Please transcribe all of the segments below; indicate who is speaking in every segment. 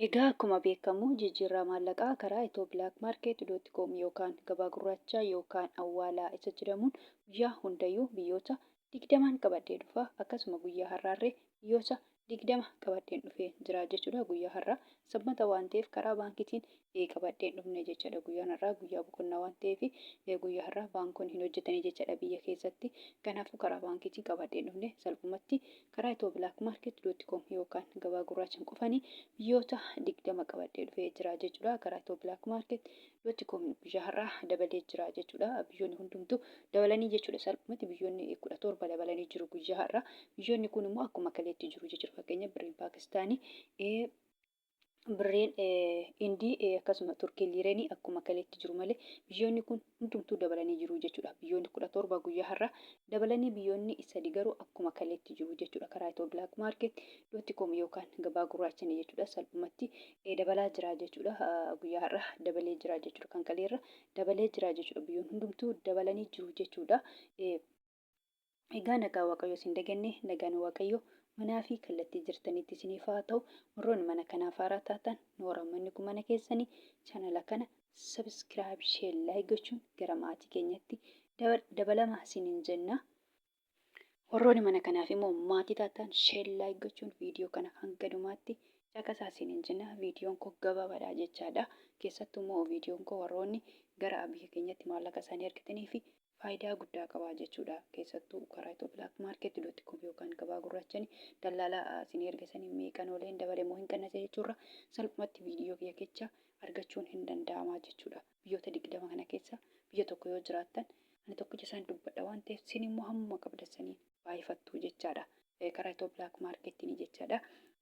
Speaker 1: Egaa akkuma beekamu jijjiirraa maallaqaa karaa ethio-blackmarket.com yookaan gabaa gurraacha yookaan awwaalaa isa jedhamuun guyyaa hundayyuu biyyoota 20n qabadhee dhufa. Akkasuma guyyaa har'aarree biyyoota 20 qabadheen dhufee jira jechuudha. Guyyaa har'aa sanbata waan ta'eef karaa baankiitiin qabadheen dhufne jechuudha. Guyyaan har'aa guyyaa boqonnaa waan ta'eef guyyaa har'aa baankonni hin hojjetanii jechuudha biyya keessatti. Kanaafuu karaa baankiitiin qabadheen dhufne salphumatti karaa ethio-blackmarket.com yookaan gabaa gurraachaan qofanii biyyoota 20 qabadhee dhufee jira jechuudha. Karaa ethio-blackmarket.com guyyaa har'aa dabalee jira jechuudha. Biyyoonni hundumtuu dabalanii jechuudha. Salphumatti biyyoonni 17 dabalanii jiru guyyaa har'aa. Biyyoonni kun immoo akkuma kaleetti jiru jechuudha. Fakkeenya birriin Paakistaanii, birriin Indii, akkasuma Turkii liireenii akkuma kaleetti jiru malee biyyoonni kun hundumtuu dabalanii jiru jechuudha. Biyyoonni 17 guyyaa har'aa dabalanii biyyoonni 3 garuu akkuma kaleetti jiru jechuudha. Karaa Itoo Black Market dot com yookaan gabaa gurraachanii jechuudha. Salphumatti dabalaa jira jechuudha. Guyyaa har'aa dabalee jira jechuudha. Kan kaleerra dabalee jira jechuudha. Biyyoonni hundumtuu dabalanii jiru jechuudha. Egaa nagaa Waaqayyoo isin daganne, nagaan Waaqayyoo manaa fi kallattii jirtanitti isiniif haa ta'u. Warroonni mana kanaaf haaraa taatan noora, manni kun mana keessanii, chaanala kana subscribe, share, like gochuun gara maatii keenyatti dabalamaa isiniin jenna. Warroonni mana kanaaf immoo maatii taatan share, like gochuun viidiyoo kana hanga dhumaatti caqasaa isiniin jenna. Viidiyoon koo gabaabaadha jechaadha. Keessattuu immoo viidiyoon koo warroonni gara biyya keenyatti maallaqa isaanii argatanii fi faayidaa guddaa qaba jechuudha. Keessattuu karaa Itoo Black Market dot com yookaan gabaa gurraachani dallaalaa isin ergasanii meeqan oolee hin dabale moo hin qannase jechuurra salphumatti viidiyoo kiyya kecha argachuun hin danda'ama jechuudha. Biyyoota 20 kana keessa biyya tokko yoo jiraattan ani tokkicha isaan dubbadha waan ta'eef isin immoo hammuma qabdassanii baay'ifattu jechaadha. Karaa Itoo Black Market jechaadha.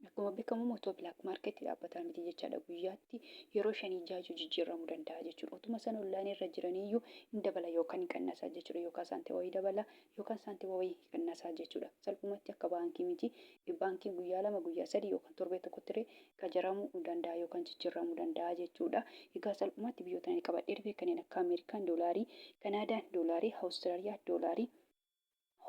Speaker 1: Akkuma beekamu immoo Itoo Black Market dhaabbataa miti jechaadha. Guyyaatti yeroo shanii jaaju jijjiiramuu danda'a jechuudha. Otuma isaan onlaayinii irra jiraniyyuu hin dabala yookaan hin qannasaa jechuudha. Yookaan saantima wayii dabala yookaan saantima wayii qannasaa jechuudha. Salphumatti akka baankii miti. Baankiin guyyaa 2, guyyaa 3 yookaan torbee tokkotti illee qajaramuu danda'a yookaan jijjiiramuu danda'a jechuudha. Egaa salphumatti biyyoota ani qabadhee dhufe kanneen akka Ameerikaan doolaarii, Kanaadaan doolaarii, Awustiraaliyaa doolaarii,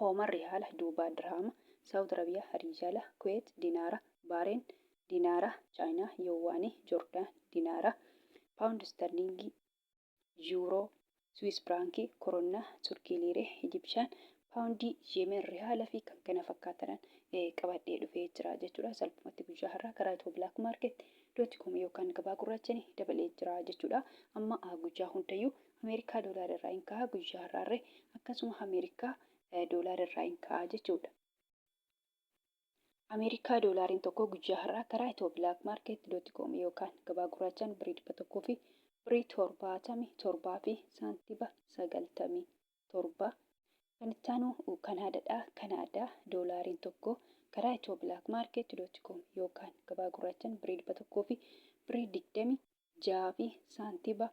Speaker 1: Hooman Riyaala, Duubaa Dirhaama, Saawud Arabiyaa Riijaala, Kuweet Dinaara, Baareen Dinaara, Chaayinaa Yoowwaanii, Jordaan Dinaara, Paawund Istarliingii, Yuuroo, Siwiis Firaankii, Koronnaa, Turkii Liiree, Ijibshaan Paawundii, Yemen Riyaala fi kan kana fakkaatanan qabadhee dhufee jira jechuudha. Salphumatti guyyaa har'aa karaa Itoo Black Market dot com yookaan gabaa gurraachanii dabalee jira jechuudha. Amma guyyaa hundayyuu Ameerikaa doolaara irraa hin ka'a, guyyaa har'aarree akkasuma Ameerikaa doolaara irraa hin ka'a jechuudha. Ameerikaa doolaariin tokko guyyaa har'aa karaa Itoo Black Market dot com yookaan gabaa gurraachaan birrii 100 fi birrii 77 fi saantiba 97. Kan itti aanu Kanaadaadha. Kanaadaa doolaariin tokko karaa Itoo Black Market dot com yookaan gabaa gurraachaan birrii 100 fi birrii 26 fi saantiba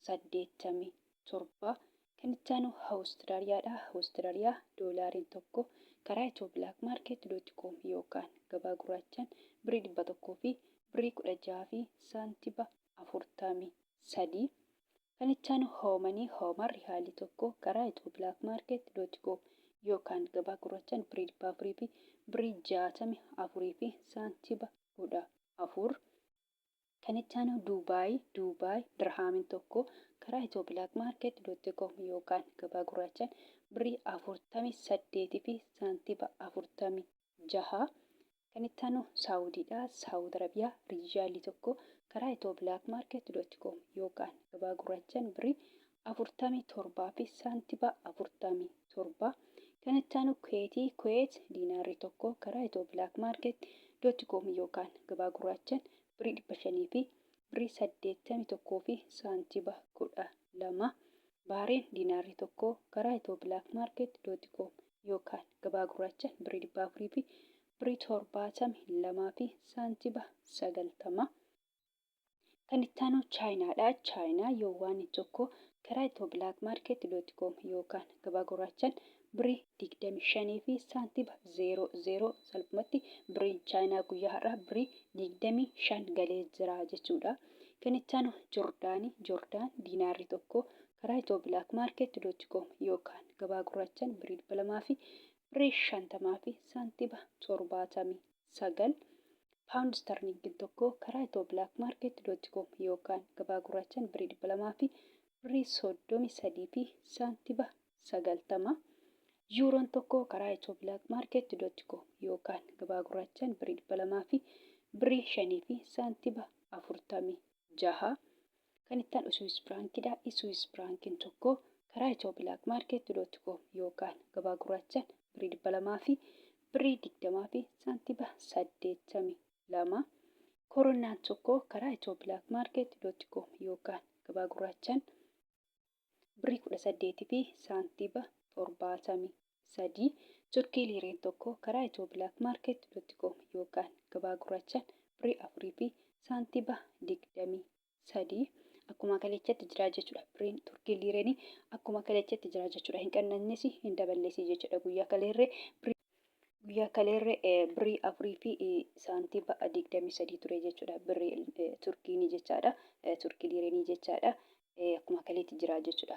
Speaker 1: 87. Kan itti aanu Awustiraaliyaadha. Awustiraaliyaa doolaariin tokko karaa Itoo Black Market dot com yookaan gabaa gurraachaan birrii 100 fi birrii 16 fi saantiba 43. Kan itti aanu Hoomanii, Hooman riyaalii tokko karaa Itoo Black Market dot com yookaan gabaa gurraachaan birrii 400 fi birrii 64 fi saantiba 14. Kan itti aanu Duubaay, Duubaay dirhaamiin tokko karaa Itoo Black Market dot com yookaan gabaa gurraachaan birrii 48 fi saantiba 46. Kan itti aanu Saawudiidha. Saawud Arabiyaa riyyaalli tokko karaa Itoo Black Market dot com yookaan gabaa gurraachaan birrii 47 fi saantiba 47. Kan itti aanu Kuweetii, Kuweet diinaarri tokko karaa Itoo Black Market dot com yookaan gabaa gurraachaan birrii 500 fi birrii 81 fi saantiba 12. Baareen diinaarri tokko karaa Itoo Black Market dot com yookaan gabaa gurraachaan birrii 400 fi birrii 72 fi saantiba 90. Kan itti aanu Chaayinaadha. Chaayinaa yoowwaani tokko karaa Itoo Black Market dot com yookaan gabaa gurraachaan birrii 25 fi saantiba 00. Salphumatti birriin Chaayinaa guyyaa har'aa birrii 25 galee jira jechuudha. Kan itti aanu Jordaani. Jordaan diinaarri tokko karaa Itoo Black Market dot com yookaan gabaa gurraachaan birrii 200 fi birrii 50 fi saantiba 79. Paawundi Sterlingiin tokko karaa Itiyoo Black Market dot com yookaan gabaa gurraachaan birrii 200 fi birrii 33 fi saantiba 90. Yuuroon tokko karaa Itiyoo Black Market dot com yookaan gabaa gurraachaan birrii 200 fi birrii 5 fi saantiba 46. Kan itti aanu Swiss Franc dha. Swiss Franc tokko karaa Itiyoo Black Market dot com yookaan gabaa gurraachaan birrii 200 fi birrii 20 fi saantiba 82. Koronaan tokko karaa Itiyoo Black Market dot com yookaan gabaa gurraachaan birrii 18 fi saantiba 73. Turkii liireen tokko karaa Itiyoo Black Market dot com yookaan gabaa gurraachaan birrii 4 fi saantiba 23. Akkuma kaleechatti jira jechuudha. Birriin Turkii liireenii akkuma kaleechatti jira jechuudha. Hin qannannes hin daballes jechuudha. Guyyaa kaleerree birrii 4 fi saantiba 23 ture jechuudha. Birrii Turkiinii jechaadha. Turkii liireenii jechaadha. Akkuma kaleetti jira jechuudha.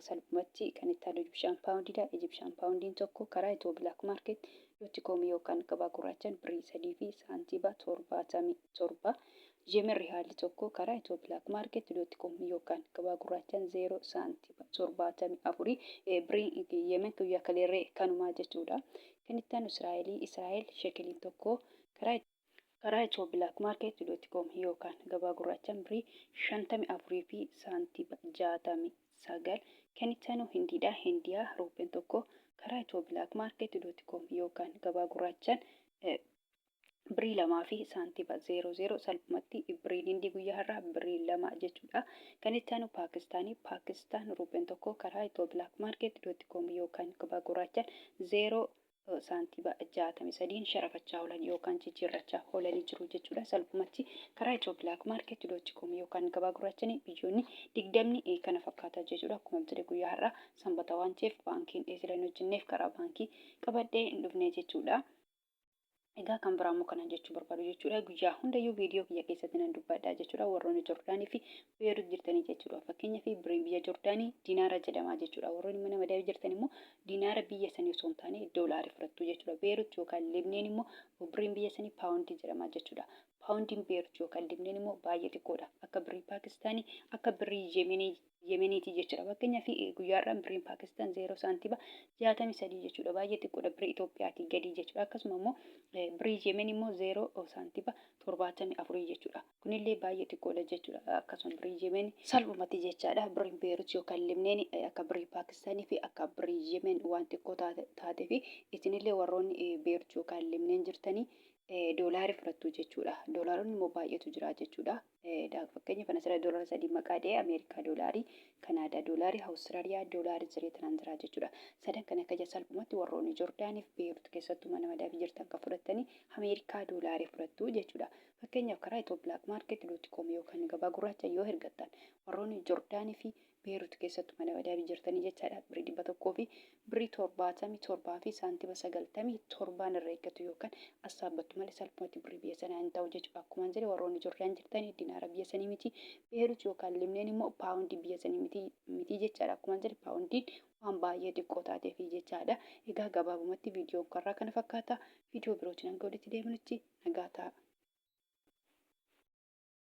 Speaker 1: Salphumatti kan itti aanu Egyptian poundidha. Egyptian poundiin tokko karaa Itiyoo Black Market dot com yookaan gabaa gurraachaan birrii 3 fi saantiba 77. Yemen rihaalli tokko karaa Itiyoo Black Market dot com yookaan gabaa gurraachaan 0 saantiba 74. Birriin Yemen guyyaa kaleerree kanumaa jechuudha. Kan itti aanu Israa'elii. Israa'el shekeliin tokko karaa Itiyoo Black Market dot com yookaan gabaa gurraachaan birrii 54 fi saantiba 69. Kan itti aanu Hindiidha. Hindiyaa ruuppeen tokko karaa Itiyoo Black Market dot com yookaan gabaa gurraachaan birrii 2 fi saantiba 00. Salphumatti birriin Hindii guyyaa har'aa birrii 2 jechuudha. Kan itti aanu Paakistaanii. Paakistaan ruuppeen tokko karaa Itiyoo Black Market dot com yookaan gabaa gurraachaan 0 saantiba 63n sharafachaa oolan yookaan jijjiirrachaa oolanii jiru jechuudha. Salphumatti karaa Itiyoo Black Market dot com yookaan gabaa gurraachanii biyyoonni 20 kana fakkaata jechuudha. Akkuma jedhe guyyaa har'aa sanbata waan ta'eef baankiin sila hin hojjenneef karaa baankii qabadhee hin dhufne jechuudha. Egaa kan biraa immoo kanan jechuu barbaadu jechuudha. Guyyaa hundayyuu viidiyoo kiyya keessatti nan dubbadha jechuudha. Warroonni Jordaanii fi Beerut jirtanii jechuudha. Fakkeenyaaf birriin biyya Jordaanii dinaara jedhama jechuudha. Warroonni mana madabii jirtan immoo dinaara biyya sanii osoo hin taane doolaari fudhattu jechuudha. Beerut yookaan Libneen immoo birriin biyya sanii paawundii jedhama jechuudha. Paawundiin Beerut yookaan Libneen immoo baay'ee xiqqoodha. Akka birrii Paakistaanii, akka birrii Yemenii Yemeniiti jechuudha. Fakkeenyaaf guyyaa har'aa birriin Paakistaan 0 saantiba 63 jechuudha. Baay'ee xiqqoodha birrii Itoophiyaatii gadi jechuudha. Akkasuma immoo birrii Yemen immoo 0 saantiba 74 jechuudha. Kunillee baay'ee xiqqoodha jechuudha. Akkasuma birrii Yemen salphumatti jechaadha. Birriin Beerut yookaan Libneen akka birrii Paakistaanii fi akka birrii Yemen waan xiqqoo taatee fi isinillee warroonni Beerut yookaan Libneen jirtanii doolaarii fudhattu jechuudha. Doolaaronni immoo baay'eetu jira jechuudha. Fakkeenyaaf kan asirra doolaara sadii maqaa dha'ee Ameerikaa doolaarii, Kanaadaa doolaarii, Awustiraaliyaa doolaarii jiree tanaan jira jechuudha. Sadan kana akka salphumatti warroonni Joordaaniif Beerut keessattuu mana madabii jirtan kan fudhattanii Ameerikaa doolaarii fudhattu jechuudha. Fakkeenyaaf karaa Itiyoo Black Market dot com yookaan gabaa gurraacha yoo ergattan warroonni Joordaanii fi Beerut keessattu mana madaamii jirtanii jechaadha. Birrii 100 fi birrii 77 fi saantima 97n irra eeggatu yookaan assaabbattu malee salphumatti birrii biyya sanaa hin ta'u jechuudha. Akkumaan jedhe warroonni Jordaan jirtanii dinaara biyya sanii miti. Beerut yookaan Libneen immoo paawundii biyya sanii miti jechaadha. Akkumaan jedhe paawundiin waan baay'ee xiqqoo taateefi jechaadha. Egaa gabaabumatti viidiyoon karraa kana fakkaata. Viidiyoo birootiin hanga walitti deebinutti nagaa ta'a.